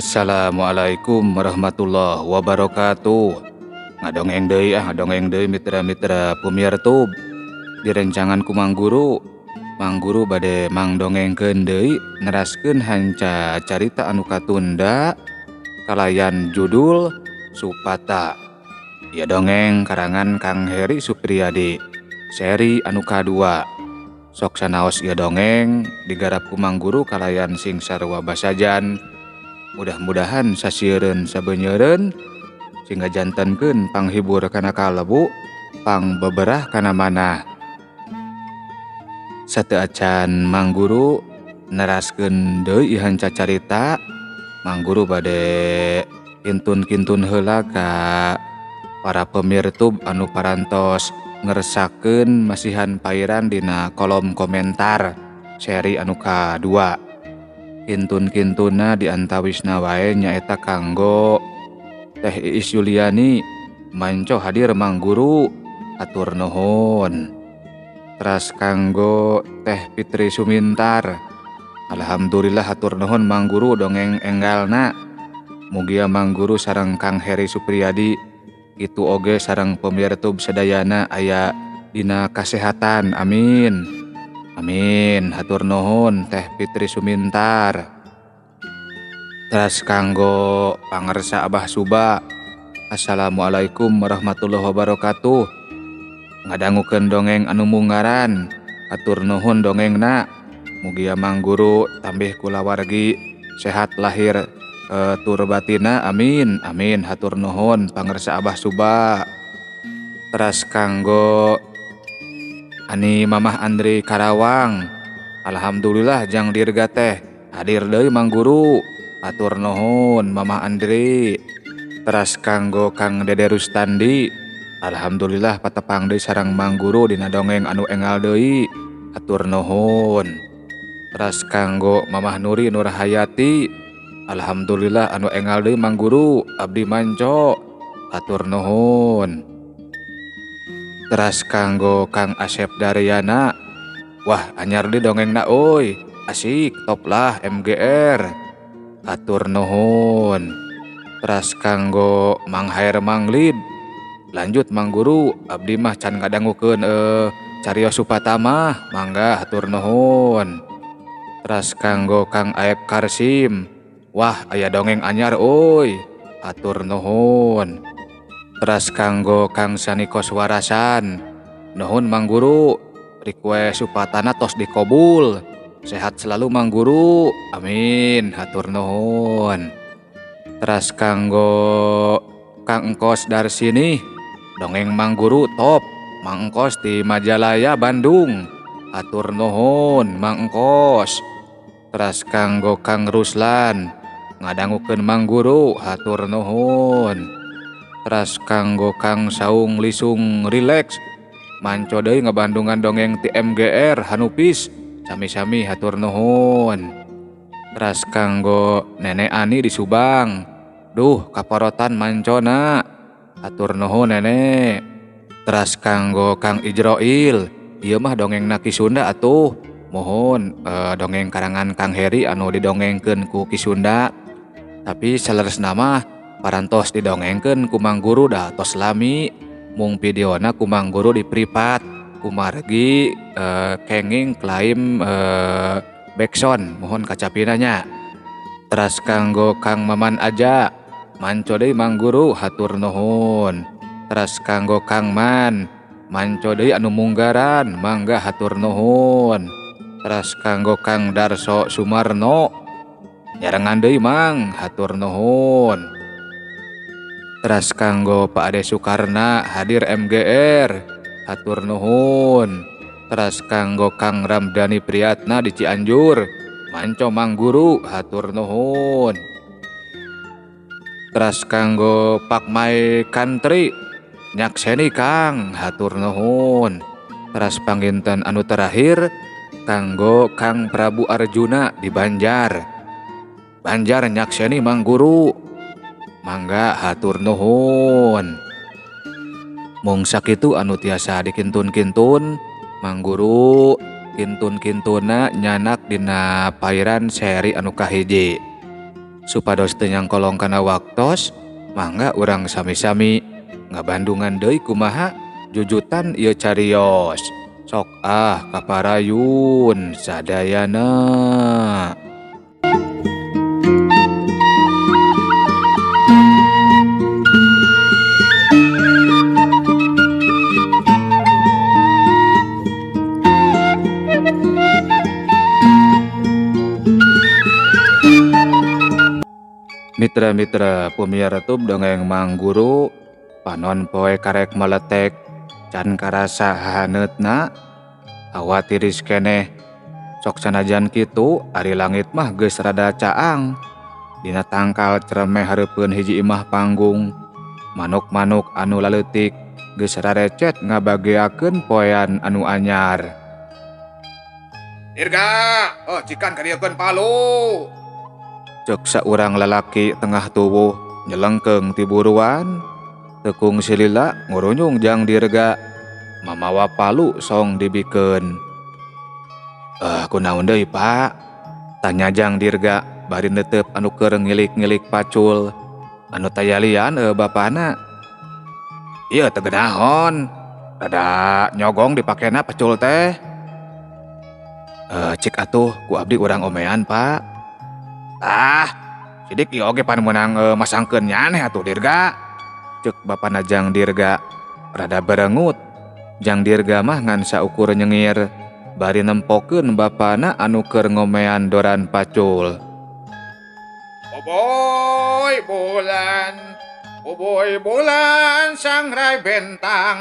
Assalamualaikum warahmatullahi wabarakatuh. Ngadongeng deui ah, ngadongeng deui mitra-mitra pumirtub. Direncangan ku Mang Guru. Mang Guru bade mangdongengkeun deui neraskeun hanca carita anu katunda kalayan judul Supata. Ieu dongeng karangan Kang Heri Supriyadi, seri anu kadua. Sok sanaos ieu dongeng digarap ku Mang Guru kalayan sing sarua basajan. Mudah-mudahan sasieureun sabenyeureun sehingga jantenkeun panghibur kana kalebu, pangbeberah kana manah. Sateu acan Mang Guru neraskeun deui hanca carita, Mang Guru bade kintun-kintun heula ka para pemirtub anu parantos ngersakeun masihan pairan dina kolom komentar seri anu kadua. Kintun-kintuna diantawisna wae nyaeta kanggo Teh Iis Yuliani, manco hadir Mang Guru, hatur nuhun. Teras kanggo Teh Fitri Sumintar, alhamdulillah hatur nuhun Mang Guru dongeng enggalna. Mugia Mang Guru sareng Kang Heri Supriyadi kitu oge sareng pemirtub sadayana aya dina kasehatan, amin. Amin, hatur nuhun Teh Fitri Sumintar. Teras kanggo pangersa Abah Suba, assalamualaikum warahmatullahi wabarakatuh. Ngadangukeun dongeng anu munggaran, hatur nuhun dongengna. Mugia Mang Guru tambih kulawargi sehat lahir tur batina, amin. Amin, hatur nuhun pangersa Abah Suba. Teras kanggo Ani Mamah Andri Karawang, alhamdulillah jang dirga teh hadir deui Mang Guru, hatur nuhun Mamah Andri. Teras kanggo Kang Dede Rustandi, alhamdulillah patepang deui sareng Mang Guru dina dongeng anu enggal deui, hatur nuhun. Teras kanggo Mamah Nuri Nurhayati, alhamdulillah anu enggal deui Mang Guru, abdi manco, hatur nuhun. Teras kanggo Kang Asep Daryana, wah anyar di dongengna euy, asik top lah MGR, hatur nuhun. Teras kanggo Mang Hair Manglid, lanjut Mang Guru, abdi mah can ngadangukeun carios Supata mah, mangga hatur nuhun. Teras kanggo Kang Aep Karsim, wah aya dongeng anyar euy, hatur nuhun. Teras kanggo Kang Sani Koswarasan, nuhun Mang Guru, request Supatana tos dikobul, sehat selalu Mang Guru, amin, hatur nuhun. Teras kanggo Kang Engkos Darsini, dongeng Mang Guru top, Mang Engkos di Majalaya Bandung, hatur nuhun Mang Engkos. Teras kanggo Kang Ruslan, ngadangukeun Mang Guru, hatur nuhun. Teras kanggo Kang Saung Lisung Relax, manco deui ngabandungan dongeng ti MGR Hanupis, sami-sami hatur nuhun. Teras kanggo Nenek Ani di Subang, duh kaporotan mancona, hatur nuhun nenek. Teras kanggo Kang Ijroil, ieu mah dongengna Ki Sunda atuh, mohon dongeng karangan Kang Heri anu didongengkeun ku Ki Sunda, tapi saleresna mah parantos didongengkeun ku Mang Guru dah tos lami, mung videona ku Mang Guru di privat kumargi kenging klaim backsound, mohon kacapina nya. Teras kanggo Kang Maman aja, manco deui Mang Guru, hatur nuhun. Teras kanggo Kang Man, manco deui anu munggaran, mangga hatur nuhun. Teras kanggo Kang Darso Sumarno, nyarengan deui Mang, hatur nuhun. Teras kanggo Pak Ade Sukarna hadir MGR, hatur nuhun. Teras kanggo Kang Ramdhani Priyatna di Cianjur, manco Mang Guru, hatur nuhun. Teras kanggo Pak Mai Country, nyakseni Kang, hatur nuhun. Teras panginten anu terakhir kanggo Kang Prabu Arjuna di Banjar, Banjar nyakseni Mang Guru, mangga hatur nuhun. Mung sakitu anu tiasa dikintun-kintun Mang Guru, kintun-kintuna nyanak dina pairan seri anu kahiji. Supados teu nyangkolong kana waktos, mangga urang sami-sami ngabandungan deui kumaha jujutan ieu carios. Sok ah kaparayun sadayana. Mitra-mitra pemirsa tub dongeng Mang Guru, panon poe karek meletek can karasa haneutna, hawa tiris keneh. Sok sanajan kitu ari langit mah geus rada caang. Dina tangkal ceremeh hareupeun hiji imah panggung, manuk-manuk anu laleutik geus rarecet ngabageakeun poean anu anyar. Dirga, oh cikan kadieukeun palu. Cek saurang lalaki tengah tuwuh nyelengkeung ti buruan, tekung silila ngurunyung jang Dirga mamawa palu song dibikeun. Kunaon deui Pak? Tanya jang Dirga bari netep anu keur ngilik-ngilik pacul anu tayalian bapana. Ieu teu geunahon, rada nyogong dipakena pacul teh. Cik atuh ku abdi urang omean Pak. Ah, sidik ieu oge pan meunang masangkeun nyaneh atuh Dirga. Ceuk bapana jang Dirga rada berengut. Jang Dirga mah ngan saukur nyengir bari nempokeun bapana anu keur ngomean doran pacul. Boboy bulan sangrai bentang,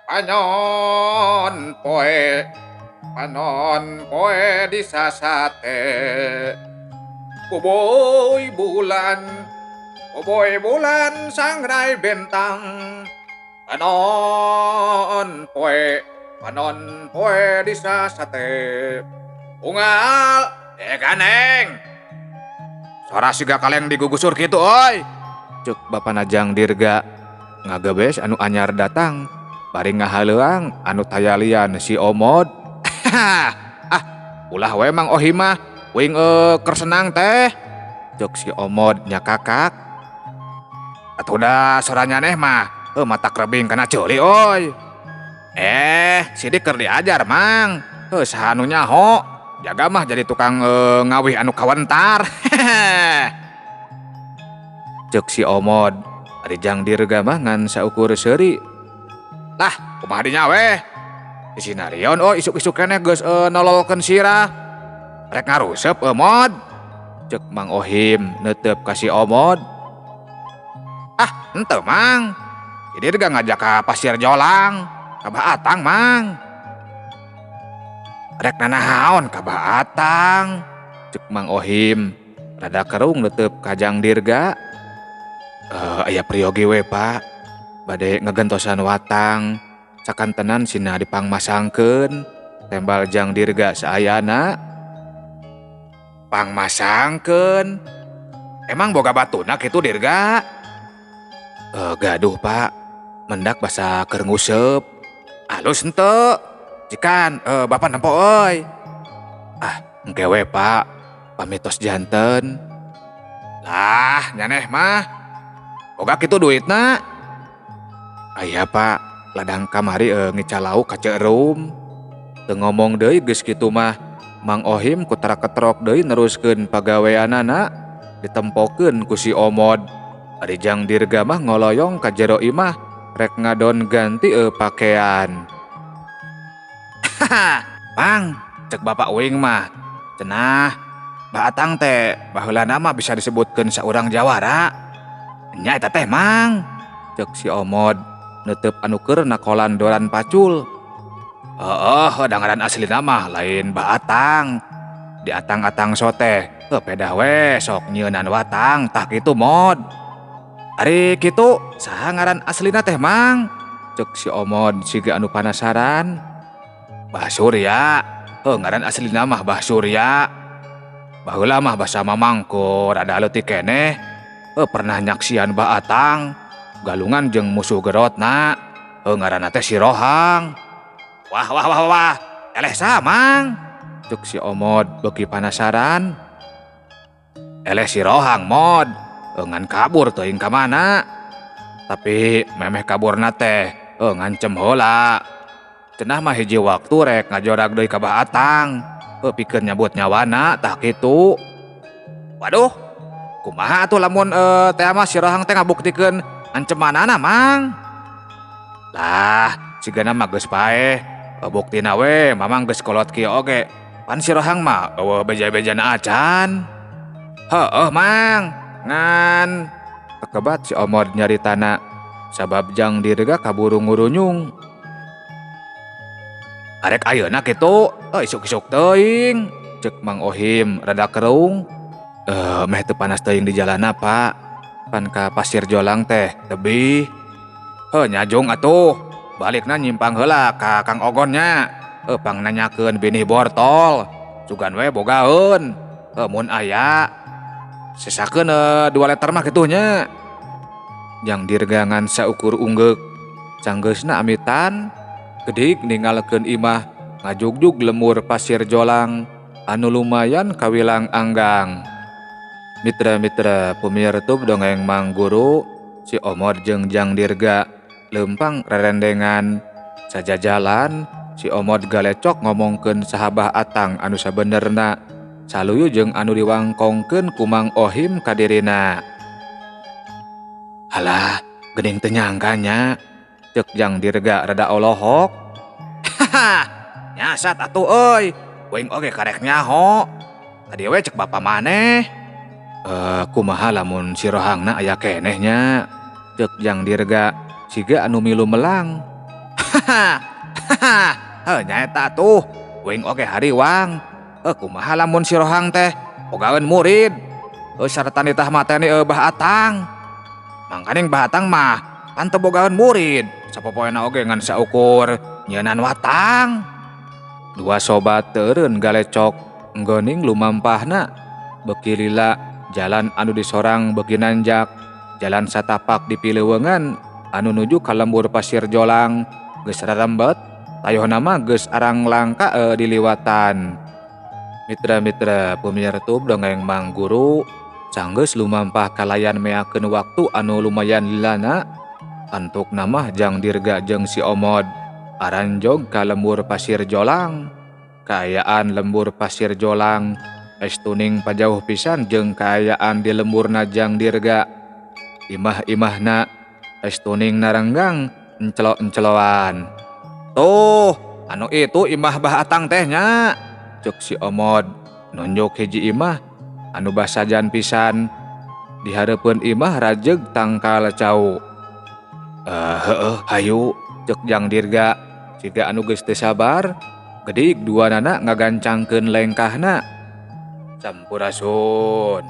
panon poe disasate. Boboy bulan sangrai bentang, panon poe disasate. Unggal ganeng. Sora siga kaleng digugusur kitu oi. Ceuk bapana jang Dirga ngagebes anu anyar datang bari ngahaleuang anu tayalian si Omod. Ah, ulah we Mang Ohim mah wing keur senang teh. Ceuk si Omod nyakakak. Atuh da sora nyaneh mah mata krebing kana ceuli oi. Sidik keur diajar Mang. Saha anu nyaho jaga mah jadi tukang ngawih anu kawentar. Ceuk si Omod ari jang Dirga mah ngan saukur seuri. Lah kumaha dinya weh. Di sinarion oh isuk-isuk keneh geus nololkeun sirah. Rek ngarusep Mod. Ceuk Mang Ohim neuteup ka si Omod. Ah, henteu Mang. Jadi Dirga ngajak ka Pasir Jolang, ka Bah Atang Mang. Rek nanahaon ka Bah Atang. Ceuk Mang Ohim rada kerung neuteup ka jang Dirga. Aya priyogi we Pak. Bade ngegentosan watang. Sakantenan sina dipangmasangkeun. Tembal jang Dirga saayana. Pangmasangkeun. Emang boga batuna kitu Dirga? Gaduh Pak. Mendak basa keur nguseup. Alus henteu. Cikan bapak nempo euy. Ah, engke we Pak. Pamit tos janten. Lah, nyaneh mah. Boga kitu duitna. Aya Pak, ladang kamari ngicalau ka Cerum. Teu ngomong deui geus kitu mah. Mang Ohim ku tara-ketrok deui neruskeun pagaweanana ditempokeun ku si Omod. Ari jang Dirga mah ngoloyong ka jero imah rek ngadon ganti pakean. Mang, cek bapak uing mah cenah Bah Atang teh baheulana mah bisa disebutkeun saurang jawara. Nya eta teh Mang, cek si Omod neuteup anu keur nakolan doran pacul. Heeh, dangaran aslina mah lain Bah Atang. Di atang-atang sote, pedah we sok nyeunan watang tah kitu Mod. Ari kitu saha ngaran aslina teh Mang? Cek si Omod siga anu panasaran. Bah Surya, ngaran aslina mah Bah Surya. Baheula mah basa mamangko rada leutik keneh. Pernah nyaksian Bah Atang galungan jeung musuh gerotna. Ngaranna teh si Rohang. Wah wah wah wah, eleh saha Mang? Cek si Omod beuki panasaran. Eleh si Rohang mod, ngan kabur teuing ka mana. Tapi memeh kaburna teh ngancem heula. Cenah mah hiji waktu rek ngajorag deui ka Bah Atang. Pikeun nyabut nyawana tah kitu. Waduh, kumaha atuh lamun teh mah si Rohang teh ngabuktikeun ancemanana Mang? Lah, sigana mah geus paeh. Buktina we Mamang geus kolot kieu oge. Pan si Rohang mah eueuh beja-bejana acan. Heueuh Mang, ngan tekebat si Omod nyaritana sabab Jang Dirga kaburu ngurunyung. Arek ayeuna kitu, isuk-isuk teuing, ceuk Mang Ohim rada kerung. Meh teu panas teuing di jalana Pak. Pan ka Pasir Jolang teh tebih. Heuh nyajung atuh, balikna nyimpang heula ka Kang Ogon nya. Pang nanyakeun binih bortol, sugan we bogaeun. Mun aya sesakeun 2 liter mah kitu nya. Jang Dirga ngan saukur unggeuk, sanggeusna amitan. Gedik ninggalkeun imah ngajugjug lemur Pasir Jolang anu lumayan kawilang anggang. Mitra-mitra pumirtub dongeng Mang Guru, si Omod jeung Jang Dirga leumpang rerendengan. Sajajalan si Omod galecok ngomongkeun sahabah Atang anu sabenerna saluyu jeung anu diwangkongkeun ku Mang Ohim ka dirina. Halah, geuning teu nyangka nya, ceuk Jang Dirga rada olohok. Haha, nyasat atuh euy, uing oge karek nyaho. Tadi we cek bapa maneh. Kumaha lamun si Rohangna aya keneh nya, ceuk Jang Dirga siga anu milu melang. Haha, haha, heuh nyaeta atuh, uing oge hariwang. Kumaha lamun si Rohang teh bogaeun murid. Sarta nitah mateni Bah Atang. Mangkaning Bah Atang mah pan teu bogaeun murid, sapopoena oge ngan saukur nyeunan watang. Dua sobat teureun galecok nggoning lumampahna, beuki lila jalan anu disorang beuki nanjak, jalan satapak di pileuweungan anu nuju ka lembur Pasir Jolang geus rarembet, tayohna mah geus arang langka diliwatan. Mitra-mitra pumirtub dongeng Mang Guru, sanggeus lumampah kalayan meakeun waktu anu lumayan lilana. Antukna mah Jang Dirga jeung si Omod aranjog ka lembur Pasir Jolang. Kaayaan lembur Pasir Jolang estuning pajauh pisan jeung kaayaan di lemburna Jang Dirga. Imah-imahna estuning narenggang encelo-enceloan. Tuh, anu itu imah Bah Atang teh nya, ceuk si Omod nunjuk hiji imah anu basajan pisan. Di hareupeun imah rajeg tangkal cau. Heueuh, hayu, ceuk Jang Dirga siga anu geus teu sabar. Gedig duanana ngagancangkeun lengkahna. Sampurasun,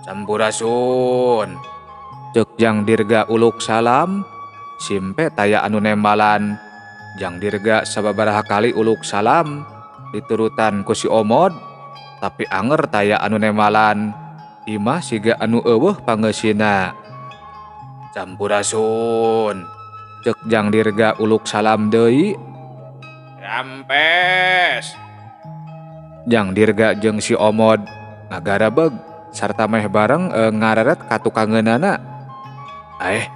sampurasun, ceuk Jang Dirga uluk salam. Simpe taya anu nembalan. Jang Dirga sababaraha kali uluk salam diturutan ku si Omod, tapi anger taya anu nembalan. Imah siga anu eueuh pangeusina. Sampurasun, ceuk Jang Dirga uluk salam deui. Rampes. Jang Dirga jeung si Omod ngagarebeg sarta meh bareng ngareret ka tukangeunana.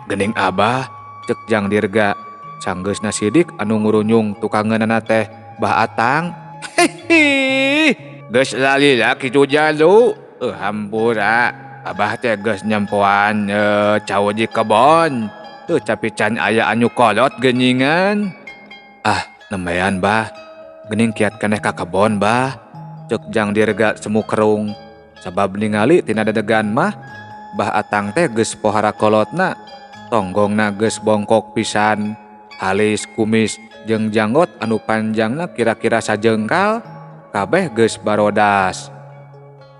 Geuning abah, ceuk Jang Dirga. Sanggeusna sidik anu ngurunyung tukangeunana teh Bah Atang. Hihi, geus lalila kitu jalu. Hampura, abah teh geus nyempoan cau di kebon. Tuh capican aya anu kolot geuningan. Ah, nembean bah, geuning kiat keneh ka kebon bah, ceuk Jang Dirga semu kerung. Sabab ningali tina dedegan mah Bah Atang teh geus pohara kolotna, tonggongna geus bongkok pisan, halis kumis jeung janggot anu panjangna kira-kira sajengkal, kabeh geus barodas.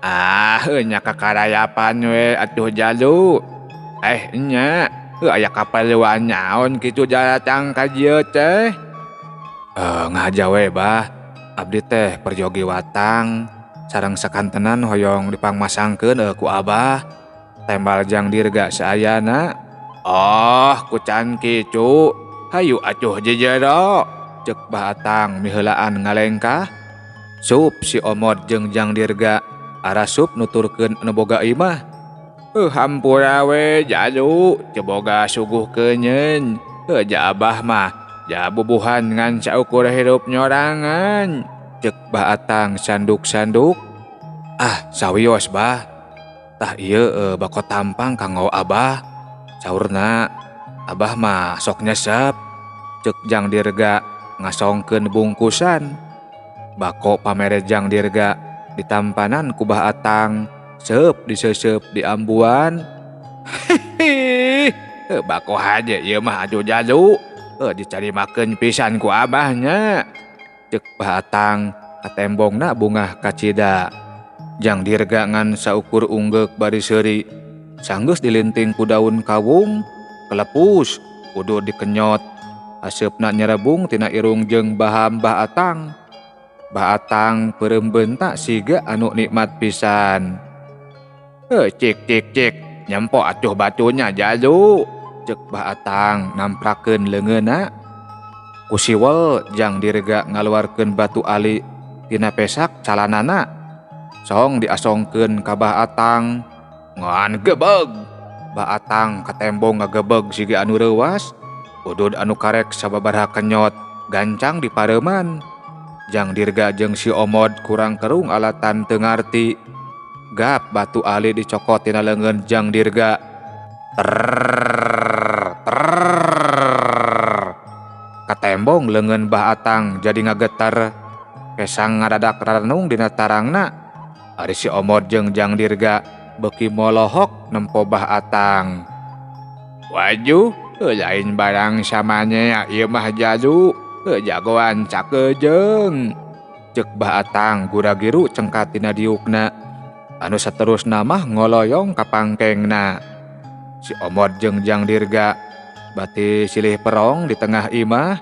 Ah, nya kakarayapan we atuh jalu. Nya, aya kaperluan naon kitu datang ka dieu teh? Ngahaja we bah, abdi teh peryogi watang, sareng sakantenan hoyong dipangmasangkeun ku abah. Tembal Jang Dirga saayana. Oh, ku can kitu. Hayu atuh jejero, ceuk Bah Atang miheulaan ngalengkah. Sup si Omod jeung Jang Dirga Arasup nuturkeun anu boga imah. Hampura we jalu teu boga suguh keunyeun. Ja abah mah ja bubuhan ngan saukur hirup nyorangan. Cek Bah Atang sanduk-sanduk. Ah sawios bah. Tah ieu bako tampang kanggo abah. Saurna abah mah sok nyesep. Cek Jang Dirga ngasongkeun bungkusan. Bako pamere Jang Dirga ditampanan ku Bah Atang. Seup diseuseup di ambuan. Hihi, bako haje ieu mah aju jalu. Dicarimakeun pisan ku abahnya. Cek Bah Atang katembongna bungah kacida. Jang Dirga ngan saukur unggeuk bari seuri. Sanggeus dilinting ku daun kawung, kelepus, kudu dikenyot. Aseupna nyerebung tina irung jeung baham Bah Atang. Bah Atang peureum bentak siga anu nikmat pisan. Cik cik cik, nyempo atuh batunya jalu. Cek Bah Atang namprakeun leungeunna. Ku siwel Jang Dirga ngaluarkeun batu ali tina pesak calanana. Song diasongkeun ka Bah Atang. Ngan gebeg. Bah Atang katembong ngagebeg siga anu reuwas. Udud anu karek sababaraha kenyot gancang dipareuman. Jang Dirga jeung si Omod kurang kerung alatan teu ngarti. Gap batu ali dicokot tina leungeun Jang Dirga. Trrrr, trrrr. Katembong leungeun Bah Atang jadi ngagetar. Kesang ngadadak rarenung dina tarangna. Ari si Omod jeung Jang Dirga beuki molohok nempo Bah Atang. Wajuh, lain barang samanya ieu mah jalu, jagoan cakejeung. Cek Bah Atang gura-giru cengkat tina diukna. Anu saterusna mah ngoloyong ka pangkengna. Si Omod jeung Jang Dirga bati silih perong di tengah imah.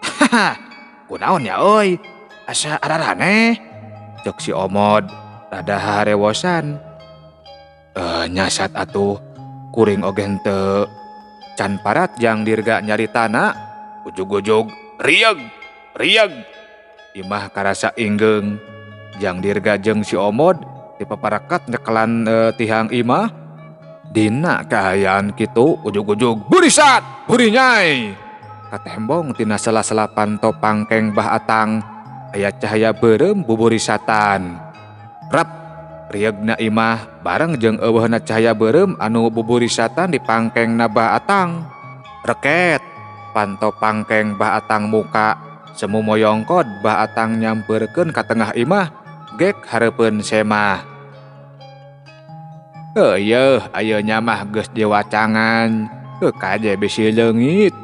Haha, kunaon ya euy? Asa araraneh. Cek si Omod rada harewosan. Nyasat atuh kuring oge henteu. Can parat Jang Dirga nyaritana, ujug-ujug rieg rieg. Imah karasa inggeung. Jang Dirga jeung si Omod dipaparakat nyekelan tihang imah. Dina kaayaan kitu ujug-ujug burisat burinyai. Katembong tina sela-sela panto pangkeng Bah Atang aya cahaya beureum buburisatan. Rap riegna imah bareng jeung eueuhna cahaya beureum anu buburisatan di pangkengna Bah Atang. Reket panto pangkeng Bah Atang muka semu moyongkod Bah Atang nyampeurkeun ka tengah imah gek hareupeun semah. Yeuh ayeuna mah geus diwacangan. Kaje bisi leungit.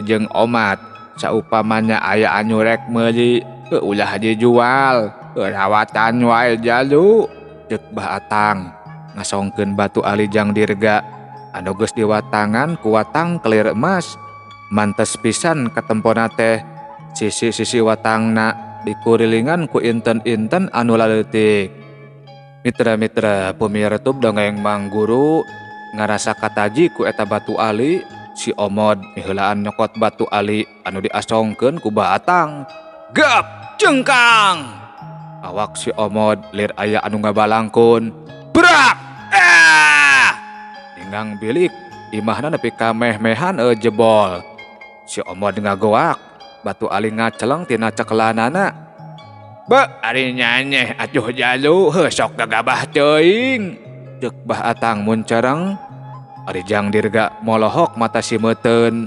Jeung omat saupamanya aya anu rek meuli ulah dijual. Rawatan wae jalu. Cek Bah Atang ngasongkeun batu ali Jang Dirga anu geus diwatangan ku watang kelir emas. Mantes pisan katempona teh sisi-sisi watangna dikurilingan ku inten-inten anu laleutik. Mitra-mitra pemirtub dongeng Mang Guru ngarasa kataji ku eta batu ali. Si Omod miheulaan nyokot batu ali anu diasongkeun ku Bah Atang. Gap jengkang. Awak si Omod lir aya anu ngabalangkun. Brak! Ah! Ninggang bilik imahna nepi ka meh-mehan jebol. Si Omod ngagoak, batu ali ngaceleng tina cekelanana. Be, ari nyanyeh atuh jalu, heuh sok gagabah teuing. Ceuk Bah Atang muncareng. Ari Jang Dirga molohok mata si meuteun.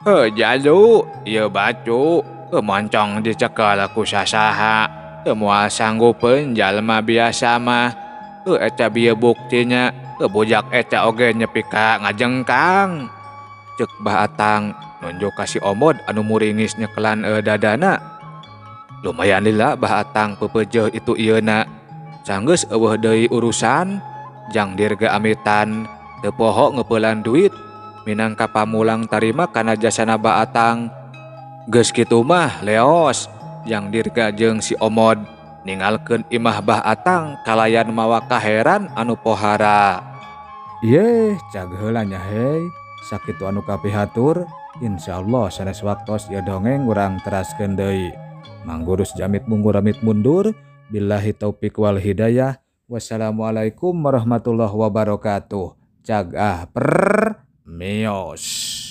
Heuh jalu, ieu batu, moncong dicekel ku sasaha. Teu moal sanggupeun jalma biasa mah. Eta bieu buktinya, bujak eta oge nyepi ka ngajengkang. Ceuk Bah Atang nunjuk ka si Omod anu muringis nyekelan dadana. Lumayan lila Bah Atang pepeujeuh itu ieuna. Sanggeus eueuh deui urusan, Jang Dirga amitan teu poho ngeupelan duit minangka pamulang tarima kana jasana Bah Atang. Geus kitu mah leos Jang Dirga jeung si Omod ningalkeun imah Bah Atang kalayan mawa kaheran anu pohara. Yeh, cag heula nya hei. Sakitu anu kapihatur, insyaallah sanes waktos ieu dongeng urang teraskeun deui. Mang Guru jamit munggur amit mundur. Billahi taufik wal hidayah. Wassalamualaikum warahmatullahi wabarakatuh. Cagah per mios.